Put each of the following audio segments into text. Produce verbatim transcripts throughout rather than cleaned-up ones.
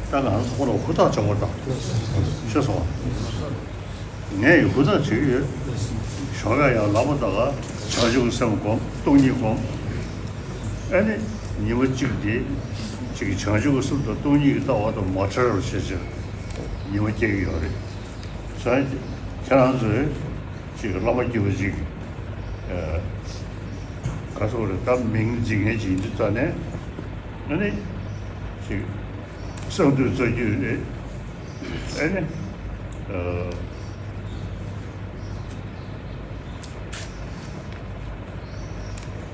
ད་ང་རང་ཚོ་ཁོ་ལ་ཧུར་ཐག་བྱེད་དགོས་དང་། ཤེས་སོང་། ངས་ཡང་ཧུར་ཐག་བྱེད་ཀྱི་ཡོད། ཞོགས་ཀ་ཡང་ལབ་པ་དང་བྱང་ཆུབ་སེམས་སྒོམ། སྟོང་ཉིད་སྒོམ། ཨ་ནི་ཉི་མ་གཅིག་དེ་ཅིག་བྱང་ཆུབ་སེམས་དང་སྟོང་ཉིད་ཀྱི་ལྟ་བ་དང་མ་བྲལ་བར་བྱེད་ཕྱིར་ཉི་མ་སྐྱེལ་གྱི་ཡོད་རེད། ས་ཁྱེད་རང་ཚོས་ཅིག་བླ་མ་སྐྱིད་པོ་ཅིག་ག་སོགས་རེད། ད་མིང་འཛིན་མཁན་ཅིག་ཡིན་དུས་ཙ་ནས་ཨ་ནི་ཅིག་གསང་འདུས་རྩ་རྒྱུད་རེད། ཨ་ནི་ཨ།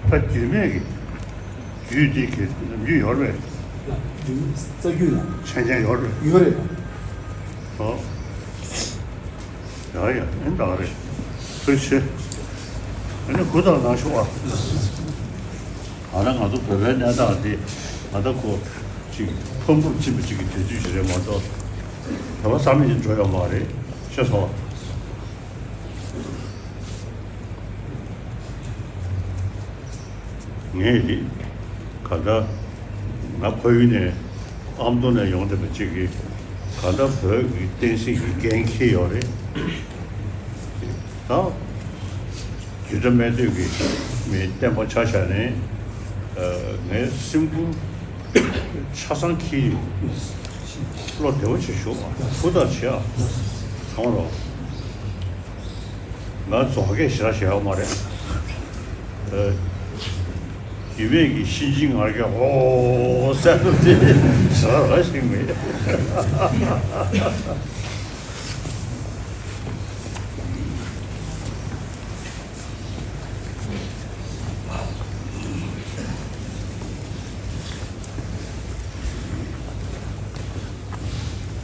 ད་རྒྱུད་སྨད་ཀྱི་རྒྱུད་འདི་གི་ནམ་རྒྱུན་ཡོད་རེད། རྒྱུད་རྩ་རྒྱུད་ལ་མཚན་ཉིད་ཡོད་རེད། ཡོད་རེད། ཨོ། ཡ་ཡ། ཨེ་འདྲ་རེད། ཐུགས་རྗེ་ཆེ། ཨ་ནི་གུ་དང་ནང་ཤོག་ཨ། ཨ་ན་ང་ཚོ་བོད་པའི་གནས་སྟངས་འདི་ང་ད་ཁོ་ཅིག་ཕམ་ཕུགས་ཕྱིན་པ་ཅིག་གི་དུས་ཚོད་ཅིག་རེད་མ་གཏོགས་བོད་པ་ས་མེད་ཅིག་འགྲོ་ཡོད་མ་རེད། ཤེས་སོང་། ངས་ནི་ག་ད་ང་ཁོ་ཡུལ་ནས་ཨ་མདོ་ནས་ཡོང་བསྡད་པ་ཅིག་གིས་ག་ད་བོད་ཀྱི་བསྟན་སྲིད་ཀྱི་འགན་འཁྱེར་ཡོད་རེད། ད་རྒྱུད་གྲྭ་སྨད་སྟོད་ཀྱི་མི་བསྟན་པ་ཆ་བཞག་ནས་ངའི་སེམས་ཁུར་ཆ་ཚང་འཁྱེར་ཡོད། བློ་བདེ་བོ་བྱེད་ཤོག་ཨ། ཧུར་ཐག་བྱེད་ཨ། གང་རོགས། ང་རྫོགས་སྐད་ཞེ་དྲག་བཤད་ཡོད་མ་རེད། ཨ། རྒྱུད་སྨད་ཀྱི་གཤིན་རྗེའི་ངར་སྐད་ཨོ་ཟེར་དུས་དེ་ཞེ་དྲག་རང་ཞིག་མེད།